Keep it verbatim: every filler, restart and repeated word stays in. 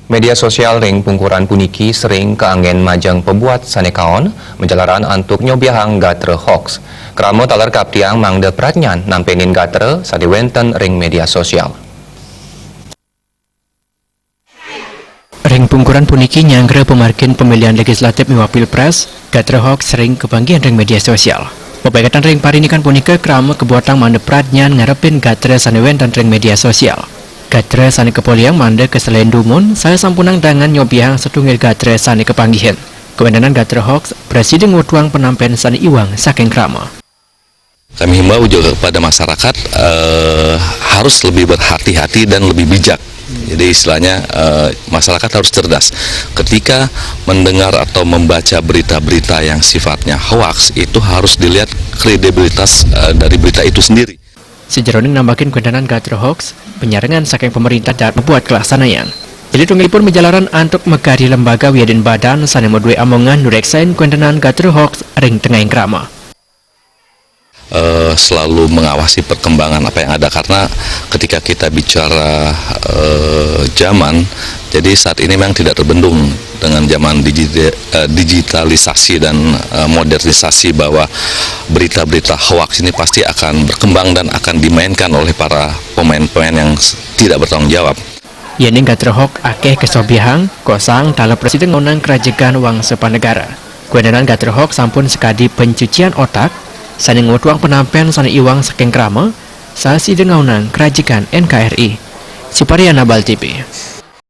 Media sosial ring pungkuran puniki sering kaanggén majeng pabuat sané kaon, majalaran antuk nyobiahang gatra hoax. Krama taler kaptiang mangda pradnyan nampénin gatra sané wénten ring media sosial. Ring pungkuran puniki nyanggra pamargin pamilihan legislatif miwah pilpres, gatra hoax sering kapanggihin ring media sosial. Papaiketan ring parindikan punika krama kabuatang mangda pradnyan ngarepin gatra sané wénten ring media sosial. Gatra sané kapolihang mangda kaselén dumun, sasampunang dangan nyobiahang satunggil gatra sané kapanggihin. Kawéntenan gatra hoax prasida ngutuhang panampén sané iwang saking krama. Kami himbau juga kepada masyarakat, eh, harus lebih berhati-hati dan lebih bijak. Jadi istilahnya, eh, masyarakat harus cerdas. Ketika mendengar atau membaca berita-berita yang sifatnya hoax, itu harus dilihat kredibilitas, eh, dari berita itu sendiri. Sajeroning nambahin kawéntenan gatra hoax, panyarengan saking pamarintah dahat mabuat kalaksanayan. Jadi tunggilipun majalaran antuk makarya lembaga wiadin badan sané madué amongan nureksain kawéntenan gatra hoax ring tengahing krama. Eh, selalu mengawasi perkembangan apa yang ada, karena ketika kita bicara, eh, zaman, jadi saat ini memang tidak terbendung dengan zaman digi-, eh, digitalisasi dan, eh, modernisasi, bahwa berita-berita hoax ini pasti akan berkembang dan akan dimainkan oleh para pemain-pemain yang s-, tidak bertanggung jawab. Yéning gatra hoax akéh kasobiahang, kosang taler prasida ngaonang karajegan wangsa panegara. Kawéntenan gatra hoax sampun sakadi pencucian otak, sané ngutuhang panampén sané iwang saking krama, saha sida ngaonang karajegan N K R I. Supariyana, Bali T V.